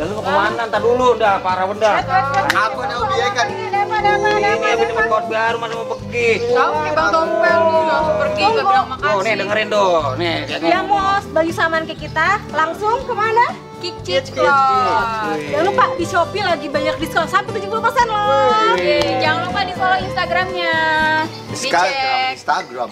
Ya lu kemana? Ntar dulu dah, parah bener. Aku udah ubiakan. Ini abis dapat kaos baru, mana mau pergi? Tahu kayak Bang Tompel nih, langsung pergi, nggak bilang makasih. Tuh, nih dengerin tuh. Nih, Ya Mos, bagi samaan ke kita, langsung kemana? Kicit Cloth. Jangan lupa di Shopee lagi banyak diskon sampai 70% loh. Jangan lupa di follow Instagramnya. Instagram.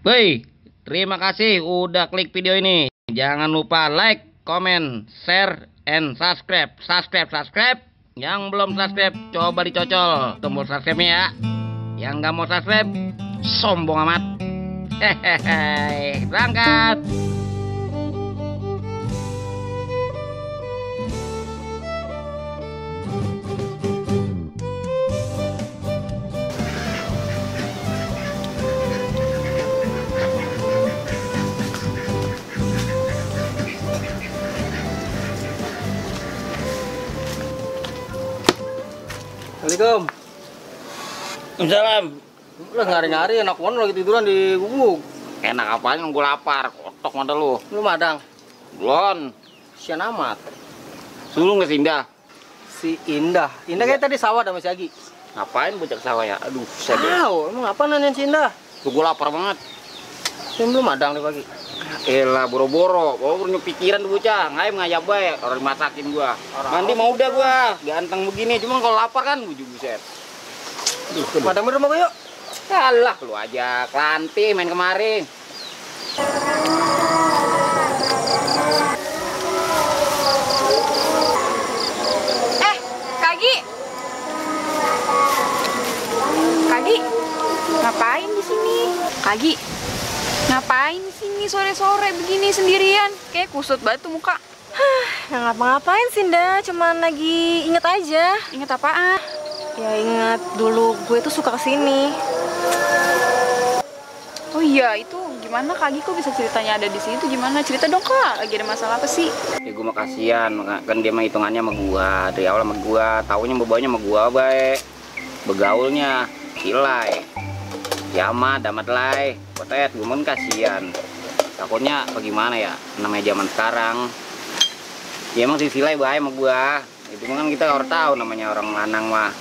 Woi, terima kasih udah klik video ini. Jangan lupa like, comment, share, and subscribe. Subscribe. Yang belum subscribe, coba dicocol tombol subscribe-nya ya. Yang nggak mau subscribe, sombong amat. Hehehe, berangkat. Assalamualaikum. Waalaikumsalam. Udah nyari-nyari anak wan lagi tiduran di gubuk. Enak apaan, gue lapar. Kotok mata lu. Lu madang. Belum. Sian amat. Suruh nggak Sinda? Si Indah. Indah kayak tadi sawah sama si Agi. Ngapain bocah sawah ya? Aduh, sedih. Tahu, emang apa nanyain si Indah? Gue lapar banget. Saya belum madang nih pagi. Elah boro-boro, punya pikiran tuh bocah, ngayap ngayap bae, orang dimasakin gua. Mandi mau udah gua, ganteng begini, cuma kalau lapar kan bujuk buset. Madang rumah gua yuk. Alah, lu aja Klanti main kemarin. Kagi. Kagi, ngapain di sini? Kagi, ngapain di sini sore-sore begini sendirian? Kayak kusut batu muka. Ya ngapa-ngapain sih, Nda, cuman lagi inget aja. Ingat apaan? Ya inget dulu gue tuh suka kesini. Oh iya, itu gimana Kagi kok bisa ceritanya ada di sini tuh gimana? Cerita dong Kak, lagi ada masalah apa sih? Ya gua mah kasihan, kan dia mah hitungannya sama gua, dari awal sama gua, taunya bawanya sama gua bae. Begaulnya kilai. Kiamat, damat lai, potet, gua mah kasihan. Takutnya bagaimana ya, namanya zaman sekarang. Ya emang si Silai bae sama gua. Itu kan kita harus tahu namanya orang lanang mah.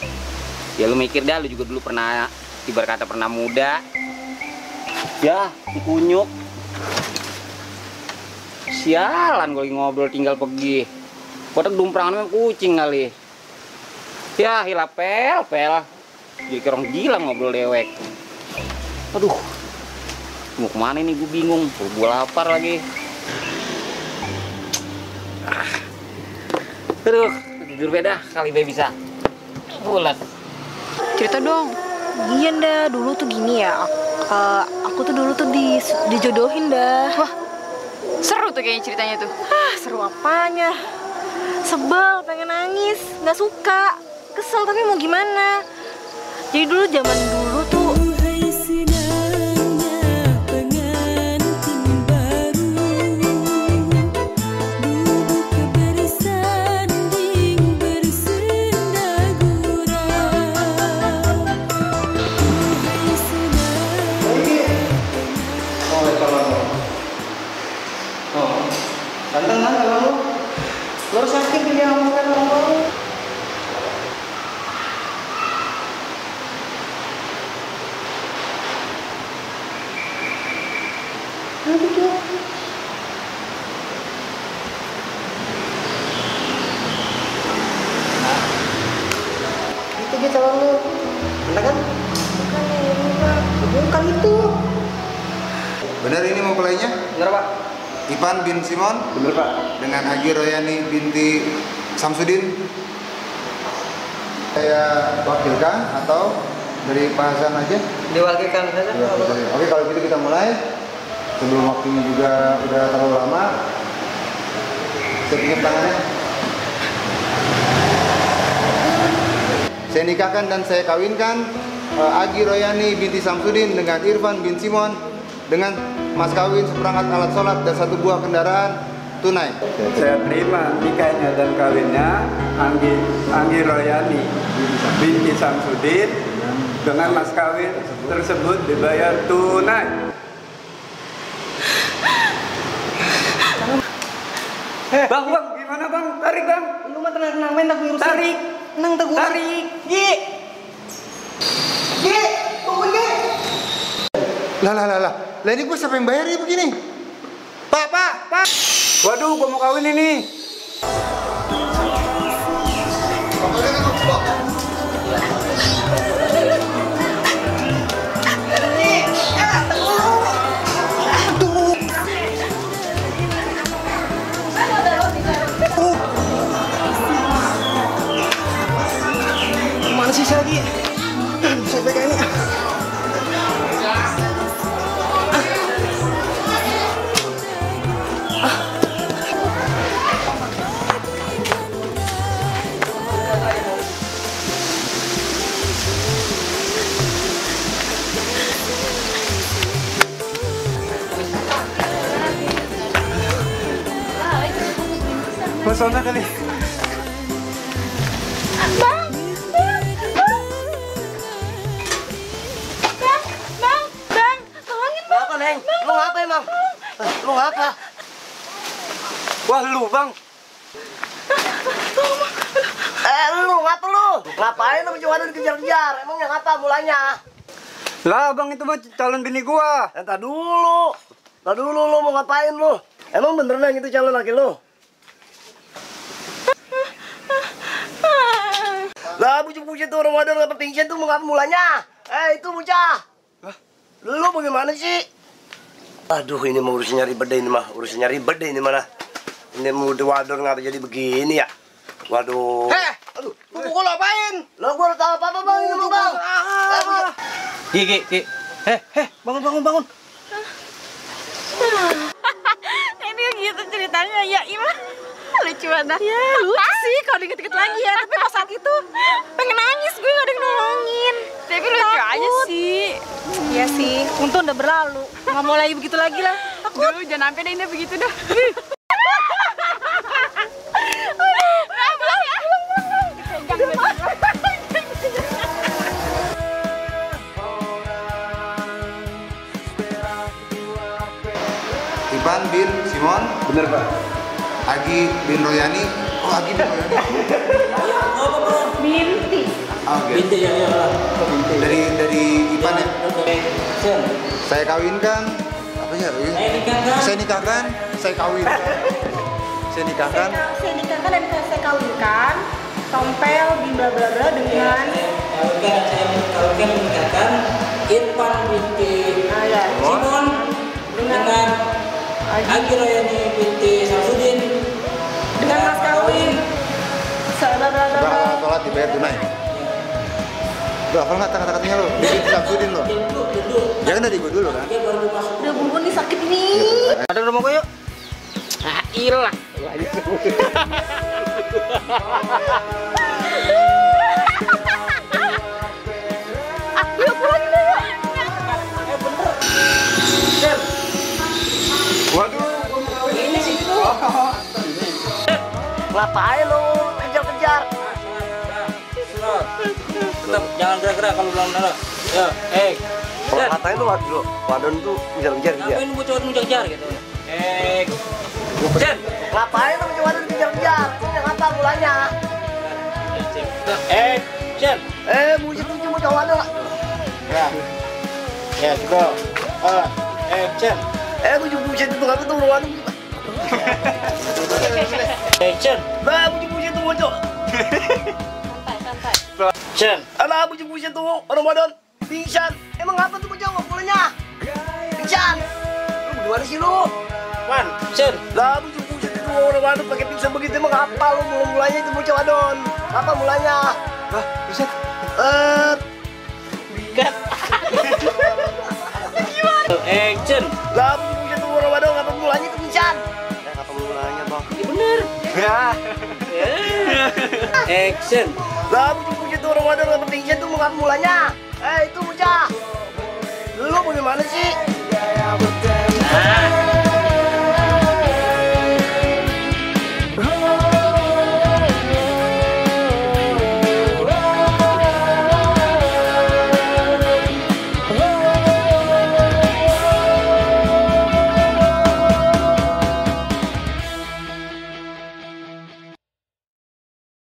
Ya lu mikir dah, lu juga dulu pernah, ibarat kata pernah muda. Ya, si kunyuk. Sialan gue lagi ngobrol tinggal pergi. Kotak dumprangan kucing kali. Ya, hilap pel. Jadi kayak orang gila ngobrol dewek. Aduh. Mau kemana nih gue bingung. Gue lapar lagi. Aduh, tidur beda kali be bisa. Bulat. Cerita dong. Iya, Nda, dulu tuh gini ya. Aku tuh dulu tuh dijodohin, dah. Wah, seru tuh kayaknya ceritanya tuh. Seru apanya? Sebel, pengen nangis, nggak suka, kesel tapi mau gimana? Jadi dulu zaman dulu tuh. Ganteng kan kalau lu? Lu harus yakin dia ngomongin orang baru. Itu dia calon lu. Bener kan? Bukan itu. Benar ini mempelainya? Bener Pak? Ivan bin Simon? Bener Pak. Dengan Agi Royani binti Samsudin? Saya wakilkan atau dari Pak Hasan aja? Diwakilkan saja. Ya, oke, kalau gitu kita mulai. Sebelum waktunya juga udah terlalu lama. Saya pinjam tangannya. Saya nikahkan dan saya kawinkan Agi Royani binti Samsudin dengan Irfan bin Simon dengan mas kawin seperangkat alat sholat dan satu buah kendaraan tunai. Saya terima nikahnya dan kawinnya Anggi Royani binti Samsudin dengan mas kawin tersebut dibayar tunai. Bang, gimana? Mana bang? Tarik bang. Lu mah tenang main aku urusin. Tarik. Nang tak urusin. Tarik. Gi. Gi, tunggu Gi. Lah. Lah ini gue siapa yang bayar ya begini? Pak. Waduh, gua mau kawin ini. Mana sih saya lagi? Saya pegang ini. Pesona kali. Bang, tolongin bang. Apa, Neng? Lu ngapa emang? Lu ngapa? Wah lu bang. Lu ngapa lu? Ngapain lu mencoba dikejar-kejar? Emangnya ngapa mulanya? Lah bang itu mah calon bini gua. Entar dulu. Entar dulu lu mau ngapain lu? Emang beneran itu calon laki lu? Lah bujuk-bujuk tuh orang wadah apa pingsan tuh mau ngapa mulanya? Itu bocah. Lu bagaimana sih? Aduh ini mau urusannya ribet deh ini mah. Urusannya ribet deh ini mana? Ini mau di wadon ngapa jadi begini ya? Waduh. Aduh, lu pukul apain? Lo gua udah tahu apa-apa bang ini mah bang. Ki. Bangun. Ini gitu ceritanya ya Ilah. Lucu banget. Ya lucu sih kalau dikit-dikit lagi ya. Tapi pas saat itu pengen nangis gue gak ada yang nolongin. Tapi lucu aja sih. Iya sih. Untung udah berlalu. Gak mau lagi begitu lagi lah. Duh, jangan sampai deh ini begitu dah. Ivan bin Simon. Bener pak. Agi bin Royani. Oh, Agi bin Royani. Binti. Oke. Binti ya. Dari Ivan ya. Sen. Saya kawinkan. Apa ya? Saya nikahkan. Saya kawinkan. Saya nikahkan. Saya nikahkan dan saya kawinkan. Tompel bin bla bla bla dengan Kawinkan menikahkan Irfan binti Simon dengan Agi Royani binti Samsudin dengan mas kawin. Udah sholat dibayar tunai. Udah hafal nggak kata-katanya lo? Bikin Samsudin lo. Jangan dari gue dulu kan. Udah bumbun nih sakit nih. Ada rumah gue yuk. Ah ilah. Yuk pulang deh yuk. Waduh. Ini sih itu. Ngapain lu kejar-kejar? Tetap jangan gerak-gerak kalau belum benar. Ya, Kalau ngatain lu wadon tuh kejar-kejar dia. ngapain bocor mengejar gitu? Sen. Ngapain lu mencoba dikejar-kejar? Ini ngapa mulanya? Sen. Bujuk tuh cuma cowok ada. Ya, go. Sen. Bujuk-bujuk itu ngapa tuh wadon? Sen. Bujuk-bujuk tuh bocok. Sen. Alah bujuk-bujuk tuh orang wadon. Pingsan. Emang apa tuh bocok mulanya? Pingsan. Lu gimana sih lu? Man, Sen. Lah bujuk-bujuk itu orang wadon pakai pingsan begitu emang apa lu mulanya itu bocok wadon? Apa mulanya? Lah, bisa. Action. Lah bujuk-bujuk tuh orang wadon apa mulanya itu pingsan? Apa mulanya bang? Ya bener. Ya. Action. Lah bujuk-bujuk tuh orang wadon apa pingsan tuh apa mulanya? Itu bocah. Lu bagaimana sih? Nah.